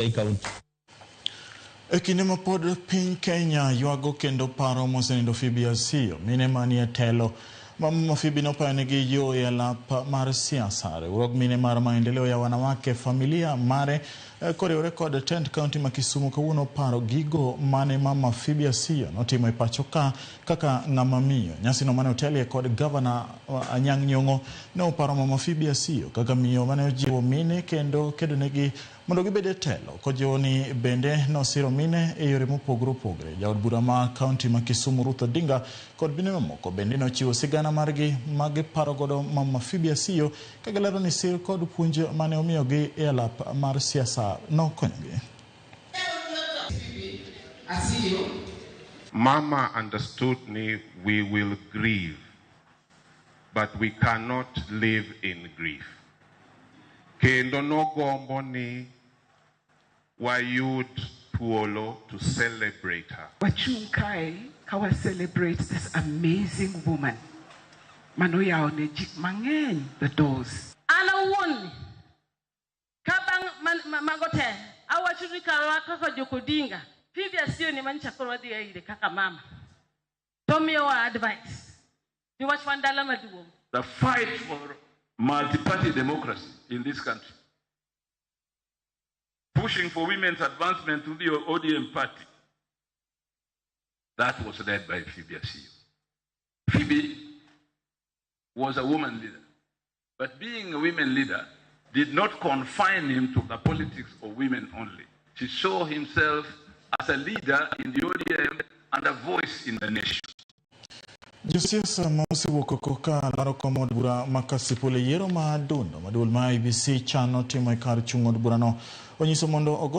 Ei kaunti. E kinde ma pod piny Kenya ywago kendo paro mosenindo Phoebe Asiyo, mine manie telo ma Mama Phoebe nopayonegi yo e alap mar siasa. Riwruog mine mar Maendeleo ya Wanawake Familia mare eh, koriwore kod tend kaunti ma Kisumu kawuono paro gigo mane Mama Phoebe Asiyo notimo e pacho ka kaka ng'ama miyo. Nyasino mane otelie kod gavana eh, Anyang' Nyong'o ne oparo Mama Phoebe Asiyo kaka miyo mane ojiwo mine kendo kedonegi mondo gibed e telo kojiwo ni bende nosiro mine e yore mopogore opogore. Jaod bura ma kaunti ma Kisumu Ruth Odinga kod mine mamoko bende nochiwo sigana margi ma giparo godo Mama Phoebe Asiyo ka gilero ni sir kod puonj mane omiyogi e alap mar siasa nokonyogi. Mama understood ni we will grieve, but we cannot live in grief. Kendo nogombo ni wayud thuolo to celebrate her. Wachung' kae ka wa celebrate this amazing woman manoyawo ne ji mang'eny the doors. An awuon ni ka bang' mago te awacho ni karwa kaka Jokodinga Phoebe Asiyo ni manyicha koro wadhi ire kaka mama to miyowa advice ni wach wan dala maduong'. The fight for multi-party democracy in this country, pushing for women's advancement through the ODM party, that was led by Phoebe Asiyo. Phoebe was a woman leader, but being a women leader did not confine him to the politics of women only. She saw himself as a leader in the ODM and a voice in the nation. Josiasa ma osewuok oko ka laro kom od bura ma Kasipul e yiero ma dundo ma duol ma IEBC chano timo e kar chung' od burano onyiso mondo ogo